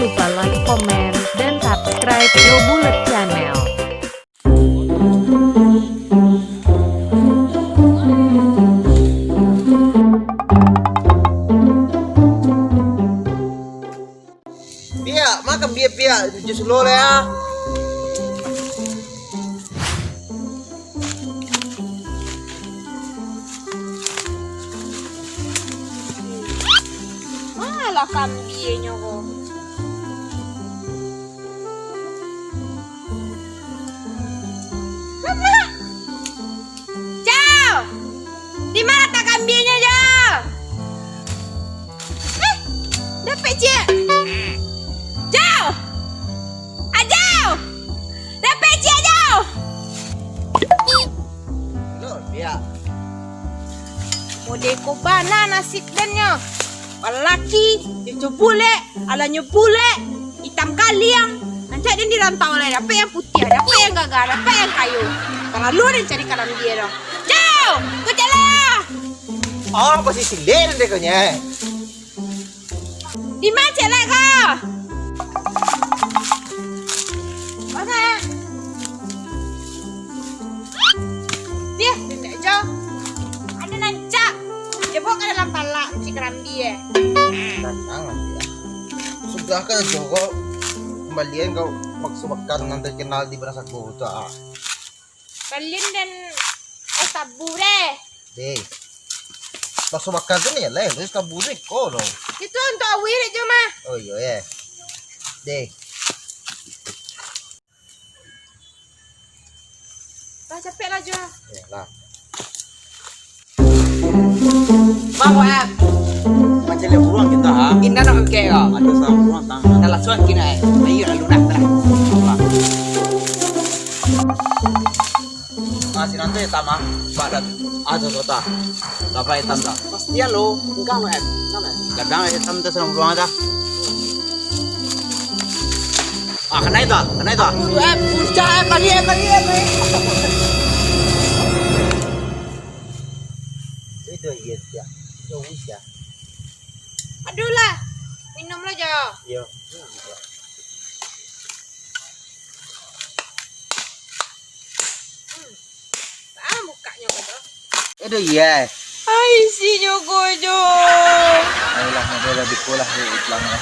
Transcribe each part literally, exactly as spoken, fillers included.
Lupa like, komen, dan subscribe Lo Bulek Channel. Piak, makan bia piak, jus lo lah ya. Malah kambianyo ko. Mama! Jauh! Di mana tak kambianyo, Jauh? Eh, dapek ciek. Jauh! Ajau! Dapek ciek, Ajau! Lo, biak. Modeko bana nasib den nyo. Balaki, cucu bulek, alanyo bulek, itam kaliang. Rancak den di rantau lai, dapek yang putiah, dapek yang gagah, dapek yang kayo. Talalu den cari kalambia doh. Jauh! Kucek lah! Oh, posisi den dek kau nyo. Di ma ciek lai ko? Masa? Dia, dia jo. Ado nan cak. Dia bawa ka dalam palak, cik kerambi eh. Datang lah dia. Sudah kan jo kau kembalian kau bakso bakar nan terkenal di Barasago tu ah. Balin dan es tabu deh. Deh. Bakso bakar tu ni lah, terus kabur ni ko lo. Itu untuk awir aja mah. Oh iyo eh. Deh. Lah capek lah Jo. Ya lah. Bang Waep. Macam lihat buruan kita ha. Indah nak pakai kau. Ada sarang buruan tang. Dah lah suat kini eh. Ayo lalu nak lah. Ah, si Nanto hitam ah. Bak dah. Ah, sosota. Dapat hitam dah. Pastian lo. Enggak lo eh. Enggak lo eh. Gadang eh hitam tu sarang buruan dah. Ah, kena itu, kena itu. Aduh, eh, puncak eh, lari eh, lari eh, lari. Itu iya dia. Itu bisa. Aduh lah, minum lah Jo. Iya. Hmm. Ah, mukanya kau tu. Aduh iya. Ai, si nyogo Jo. Ayolah, ada lah diko lah di iklan lah.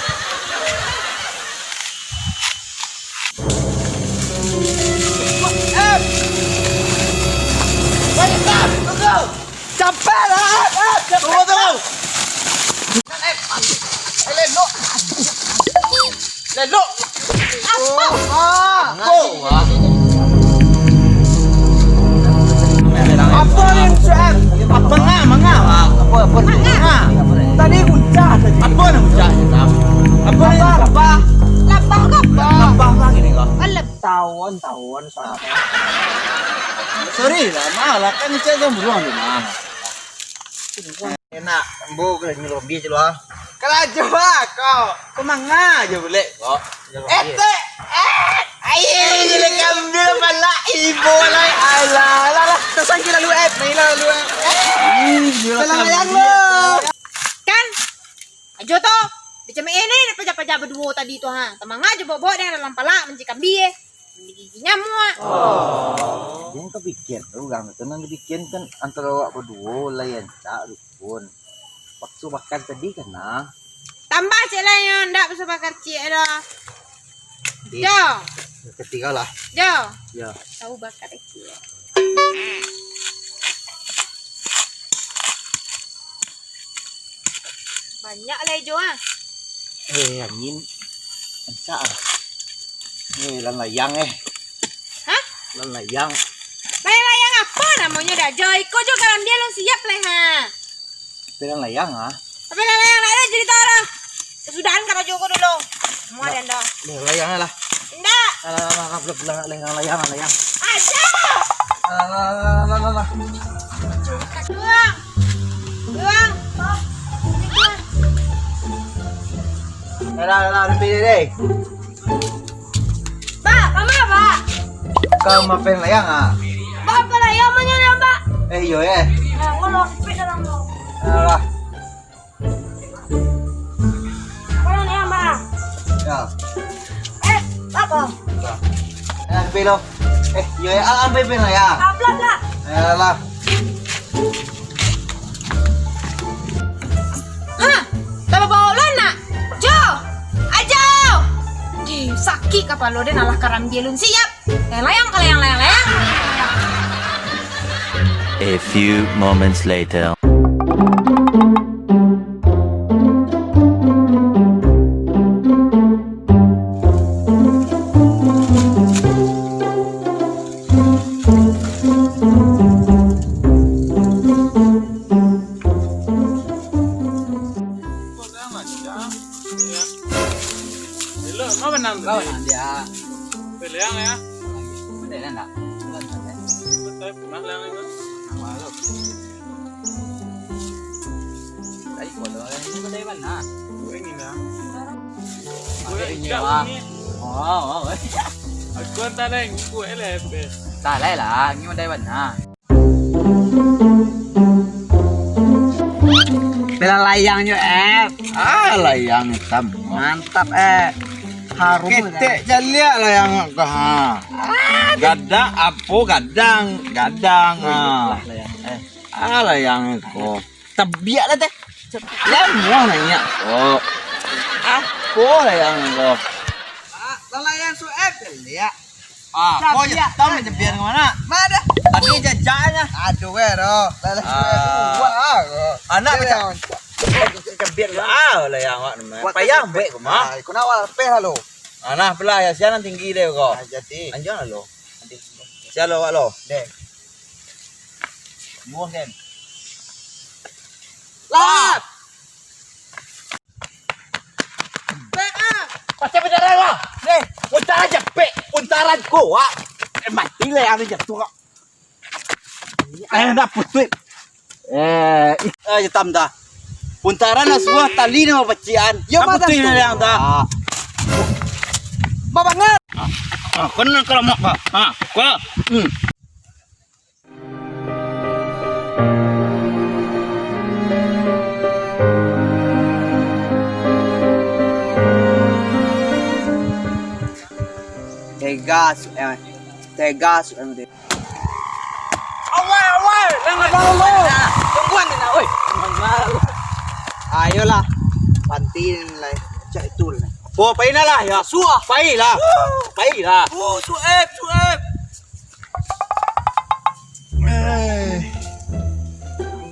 Capek lah, eh, eh, capek. Tunggu, tunggu. Eh, eh, lelok. Lelok. Apa? Ah, oh. Apa ni, Syuaib? Apa ngah, mangah? Apa, apa ni? Mangah. Tadi uncah tadi. Apa ni uncah? Apa ni? Labah, labah. Labah ke apa? Labah lah gini kah? Oh, leb- Tawon, tawon, Syuaib. Sorry lah, maaf lah. Kan cek tu buruan tu, mah. Enak, ambo kena nyelobih je lah. Karajo lah kau. Kau manga je bulek kau. Etek. Eh. Ayo, jadi ambil pala ibo lah. Alah, alah, alah. Tersangkil lalu, eh. Main lalu, eh. Ih, gila. Salah layang lo. Kan? Ajo tu. Macam eh ni, paja-paja baduo tadi tu, ha. Tamanga jo bobok dek dalam palak, manci kambi, eh. Manci gigi nyamuak. Jan kapikir tu, urang tu nan dipikir kan antaro awak baduo, lai rancak dukun. Bakso bakar tadi kan, nah. Tambah ciek lah nyo, ndak bakso bakar ciek dah. Di- Jo. Katigo lah. Jo. Yo. Tahu bakar ciek. Banyak lah ijo ah. Eh, angin. Kencang. Eh, lan layang eh. Hah? Lan layang. Layang-layang apa namonyo dah jo? Iko jo kalambian lo siap lah ha. Tapi lan layang ah. Tapi lan layang lah ada cerita orang. Kesudahan karajo ko dulu. Mau ada ndak? Layang lah. Ndak. Alah, alah, alah, alah, alah, layang, layang, layang. Aja. Alah, alah, alah, alah, alah. Buang. Buang. Alah, alah, alah, deh, deh. Pak, kama, Pak? Kau main layang ah? Pak, apa layang mah nyo, Pak? Eh, iyo eh. Nah, ngolong, sepik dalam lo. Alah. Apa layang, Pak? Ya, Eh, apo? Eh, ampe lo. Eh, yo, yo, ampe, ampe lah, yo. Apo lah? Ayolah. Hah? Tababao lo, nak? Jo! Ajo! Dih, sakik kapalo den, alah karambia lun. Siap! Layang-layang ka layang, layang-layang. A few moments later. Elok, ma benang tadi? Kau benang dia. Pilihan ya. Ada yang enggak? Betul, pernah lah itu. Nama lo? Tadi kalau yang ini pada mana? Gue ini lah. Gue Ada ini, hijau Wak. Ini. Oh, oh, oh. Aku antara yang gue lah, F P. Tak lah lah, ini pada mana? Bela layang jo, eh. Ah, layang hitam. Mantap, eh. Harum. Ketek caliak layang ko, ha. Gadang apo? Gadang, gadang, ha. Lah, layang. Eh. Ah, layang ko. Tabiak lah teh. Layang muah naiak ko. Apo layang ko? Ah, layang Sueb caliak. Ah, kau Cabiak, hitam ah. Cabiak ke mana? Mana? Tadi jajaknya. Aduh, weh, doh. Lalai, ah. Weh, wah, ah. Anak dia macam yang cabiak lah. Ah, lah yang awak nama. Buat payah cabiak. Buat kau mah. Ah, kau nak awak lapeh lah lo. Ah, nah, pelah ya, siang tinggi deh kau. Ah, jadi. Anjang lah lo. Siang lo awak lo. Deh. Buang kan. Lah. Macam bidara lah. Eh, untaran japek, untaran kuak. Eh, mati lah yang jatuh kok. Eh, nak putuih. Eh, ih, eh, hitam dah. Untaran nak suah tali nama pacian. Yo, nak putuih tu. Yang dah. Ah. Babangat. Ah, ah, kena kalau mak, Pak. Ah, kau. Hmm. Tega su-, eh, tega su-, eh, awai, awai, jangan malu. Tungguan ni nak, oi. Jangan malu. Ayolah, panti ni lah, cak itu lah. Oh, pailah lah, ya. Suah, pailah. Pailah. Oh, Sueb, Sueb. Eh.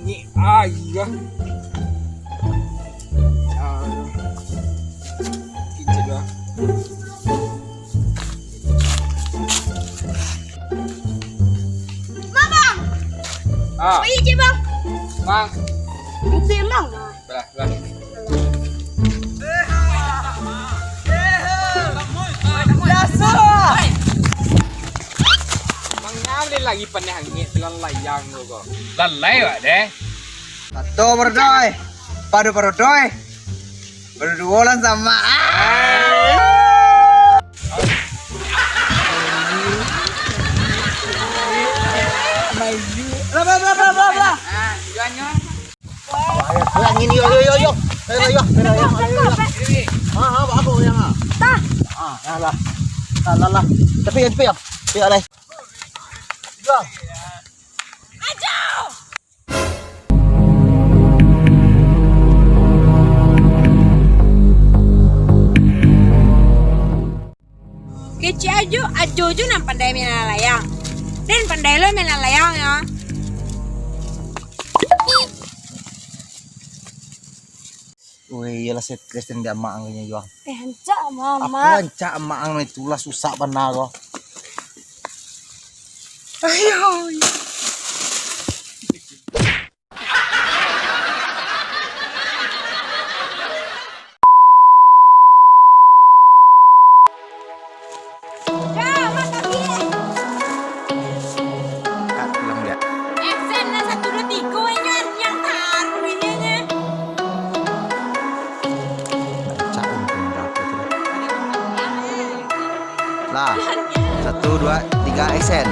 Ni ayah. Ah. Kita dah. Bang, Bang. Ah. Pergi je, Bang. Bang. Pergi, Bang. Belah, belah. Mangawin lagi paneh angin, tulang layang tu kok. Lalai wak deh. Satu baru doi. Padu baru doi. Baru duo lah sama. Ah. Lah, lah, lah, lah, lah, lah. Ah, tujuannya. Ayo, angin, yo, yo, yo, yo. Ayo, yo, ayo, yo, ayo, yo. Ha, ha, apa, apa yang, ha? Tah. Ha, ya lah. Lah, lah, lah. Tapi, tapi, ya. Tapi, alai. Yo. Ajo! Kecek Ajo, Ajo jo nan pandai main layang. Den pandai lo main layang, yo. Woi, iyolah stres den di amak ang nyo, Yuang. Eh, rancak, Mak. Apo rancak amak ang itu lah susah bana ko. Ayo. Dah, Mak, tapi, eh. Kak, pulang dia. Action lah, satu, dua, tiga, ingat yang taruh ininya. Rancak pun pindah apa tu. Lah, satu, dua, tiga, action.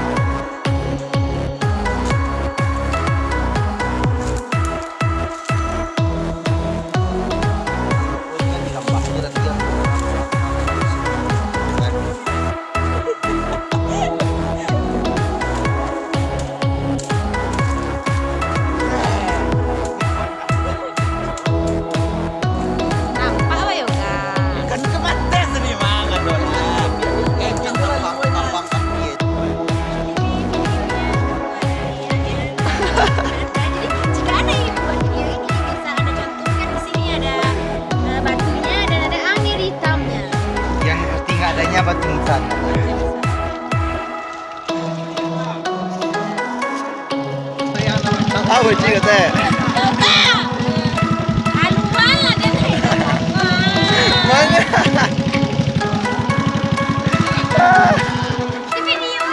Apa tulisan? Apa sih kata? Haluan lah dia. Mana? Di video.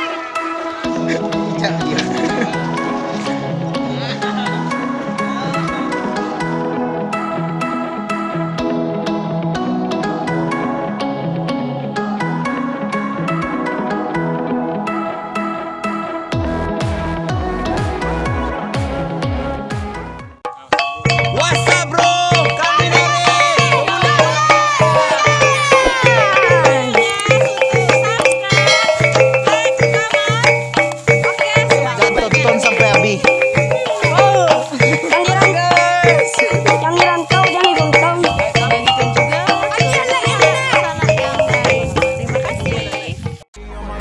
What's up, bro? Kami dari Pemula. Jangan tonton sampai habis. Jangan dirantau, jangan dirantau. Terima kasih.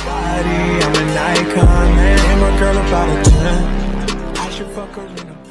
Body, I'm an icon, man. And my girl about a ten. I should fuck her in a